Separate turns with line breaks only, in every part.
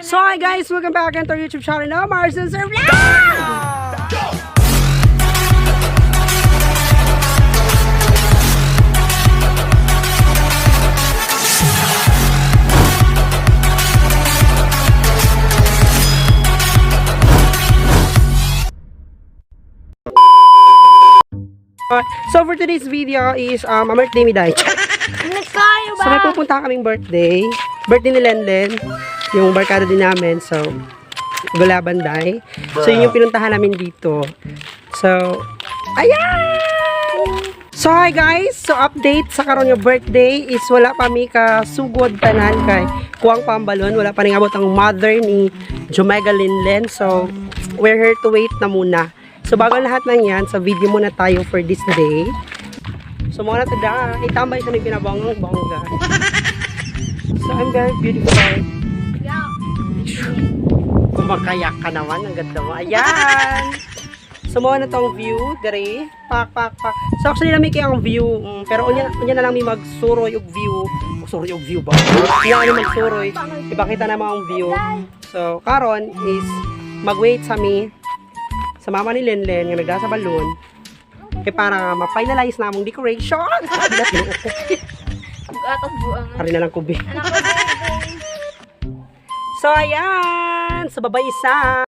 So hi guys, welcome back again to our YouTube channel now, Mars and Sir Vlog! So for today's video is a birthday mi dai.
Nagkayo
So may pupunta kaming birthday. Birthday ni Lenlen. Yung barkada din namin. So, Gulabanday. So, yun yung pinuntahan namin dito. So, ayan! So, hi guys! So, update sa karon yung birthday is wala pa mi ka sugod tanan kay kuwang pambalon. Wala pa rin abot ang mother ni Jomega Linlen. So, we're here to wait na muna. So, bago ang lahat ng yan, sa video muna tayo for this day. So, mga na tada, itambay sa may pinabongang bongga. So, I'm very beautiful. Kumakayak ka naman, ang ganda mo. Ayan! So, mga na tong view, dire. Pak, pak, pak. So, actually, lami kay ang view. Pero, unya, unya na lang may magsuroy og view. O, suroy og view ba? Unya na magsuroy. Ipakita na mo ang view. So, karon is mag-wait sa mi sa mama ni Lenlen nga nagdala sa balon kay para ma-finalize na among decoration. Bilat, Ginoo ko.
Atas buang.
Ari na lang kubi.
Anak ko, baby.
So, ayan! Sa babay isa.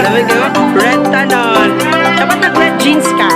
Lamig kayo? Red tanon. Dapat nag-red jeans ka.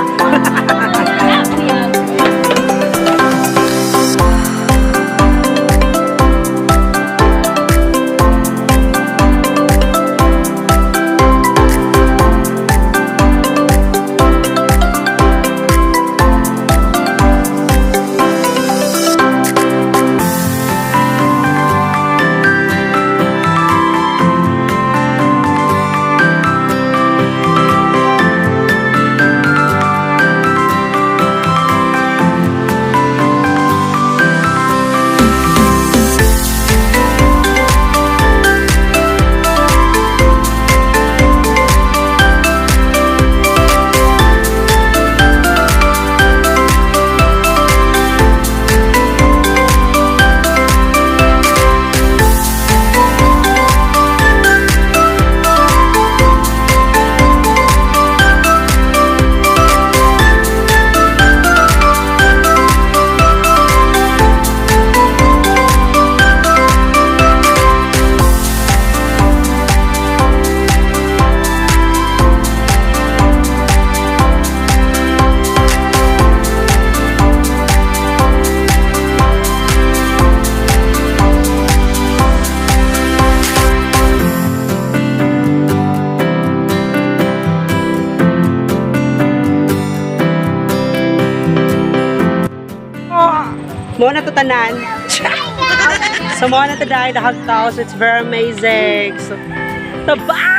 Mo na to tanan. So mo na to dahil the hot house. It's very amazing. So, taba!